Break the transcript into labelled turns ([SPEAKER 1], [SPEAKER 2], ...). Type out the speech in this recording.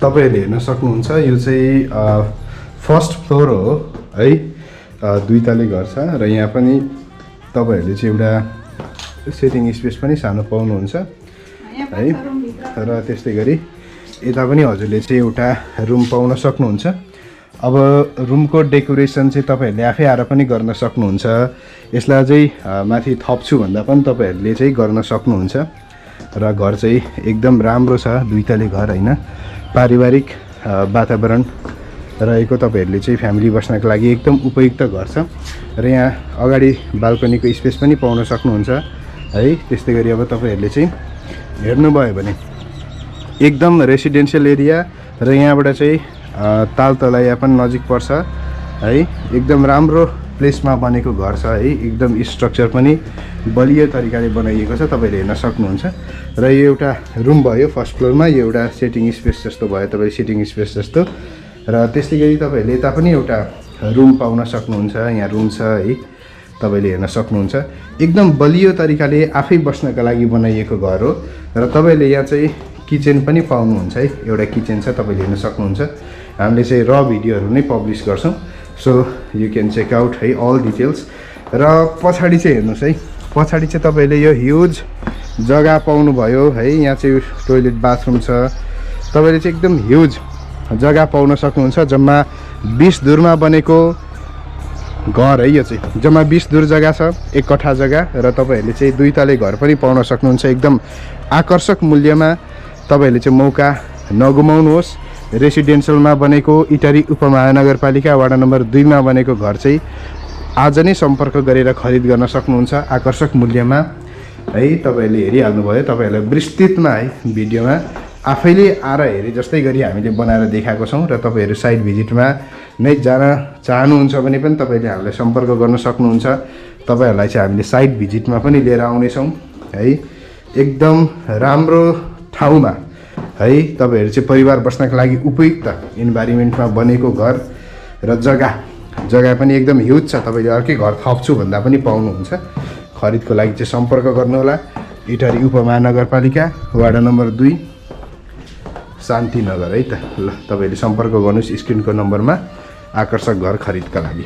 [SPEAKER 1] तपाईहरुले हेर्न सक्नुहुन्छ यो चाहिँ फर्स्ट फ्लोर हो है। दुई तले घर छ र यहाँ पनि तपाईहरुले चाहिँ एउटा सिटिङ स्पेस पनि सानो पाउनुहुन्छ है। र त्यस्तै गरी यता पनि हजुरले चाहिँ एउटा रुम पाउन सक्नुहुन्छ। अब रुमको डेकोरेसन चाहिँ तपाईहरुले आफै आएर पनि गर्न सक्नुहुन्छ। यसलाई चाहिँ माथि थप्छु भन्दा पनि तपाईहरुले चाहिँ गर्न सक्नुहुन्छ। र घर चाहिँ एकदम राम्रो छ, दुई तले घर हैन, पारिवारिक वातावरण रहेको तपाईहरुले चाहिँ फ्यामिली बस्नको लागि एकदम उपयुक्त घर छ। र यहाँ अगाडि बाल्कनीको स्पेस पनि पाउन सक्नुहुन्छ है। त्यस्तै गरी अब तपाईहरुले चाहिँ हेर्नुभयो भने एकदम रेसिडेन्शियल एरिया र यहाँबाट चाहिँ तालतलैया पनि नजिक पर्छ है। एकदम राम्रो प्लेसमा बनेको घर छ है। एकदम स्ट्रक्चर पनि बलियो तरिकाले बनाइएको छ, तपाईले हेर्न सक्नुहुन्छ। र यो एउटा रुम भयो फर्स्ट फ्लोरमा, यो एउटा सिटिङ स्पेस जस्तो भयो, तपाईले सिटिङ स्पेस जस्तो। र त्यस्तै गरी तपाईले यता पनि एउटा रुम पाउन सक्नुहुन्छ। यहाँ रुम छ है, तपाईले हेर्न सक्नुहुन्छ। एकदम बलियो तरिकाले आफै बस्नका लागि बनाइएको घर हो। र तपाईले यहाँ चाहिँ किचन पनि पाउनुहुन्छ है। एउटा किचन छ, तपाईले हेर्न सक्नुहुन्छ। हामीले चाहिँ र भिडियोहरु नै पब्लिश गर्छौं, so you can check out है अल डिटेल्स। र पछाडी चाहिँ हेर्नुस् है, पछाडी चाहिँ तपाईले यो ह्युज जग्गा पाउनुभयो है। यहाँ चाहिँ टोयलेट बाथरुम छ, तपाईले चाहिँ एकदम ह्युज जग्गा पाउन सक्नुहुन्छ। जम्मा 20 दुरमा बनेको घर है। यो चाहिँ जम्मा 20 दुर जग्गा छ, 1 कट्ठा जग्गा। र तपाईहरुले चाहिँ दुई तले घर पनि पाउन सक्नुहुन्छ एकदम आकर्षक मूल्यमा। तपाईहरुले चाहिँ मौका नगुमाउनुहोस्। रेसिडेन्शियलमा बनेको इटारी उपमहानगरपालिका वडा नम्बर 2 मा बनेको घर चाहिँ आज नै सम्पर्क गरेर खरिद गर्न सक्नुहुन्छ आकर्षक मूल्यमा है। तपाईहरुले हेरिहाल्नुभयो, तपाईहरुलाई विस्तृतमा है भिडियोमा आफैले आएर हेरे जस्तै गरी हामीले बनाएर देखाएको छौं। र तपाईहरु साइट भिजिटमा नै जान चाहनुहुन्छ भने पनि तपाईले हामीलाई सम्पर्क गर्न सक्नुहुन्छ। तपाईहरुलाई चाहिँ हामीले साइट भिजिटमा पनि लिएर आउने छौं है। एकदम राम्रो ठाउँमा है, तपाईहरु चाहिँ परिवार बस्नका लागि उपयुक्त इन्भाइरोमेन्टमा बनेको घर र जग्गा पनि एकदम ह्युज छ। तपाईले अर्कै घर थप्छु भन्दा पनि पाउनुहुन्छ। खरिदको लागि चाहिँ सम्पर्क गर्नुहोला। इटारी उपमहानगरपालिका वडा नम्बर 2 शान्तिनगर है त। ल तपाईले सम्पर्क गर्नुस् स्क्रिनको नम्बरमा आकर्षक घर खरिदका लागि।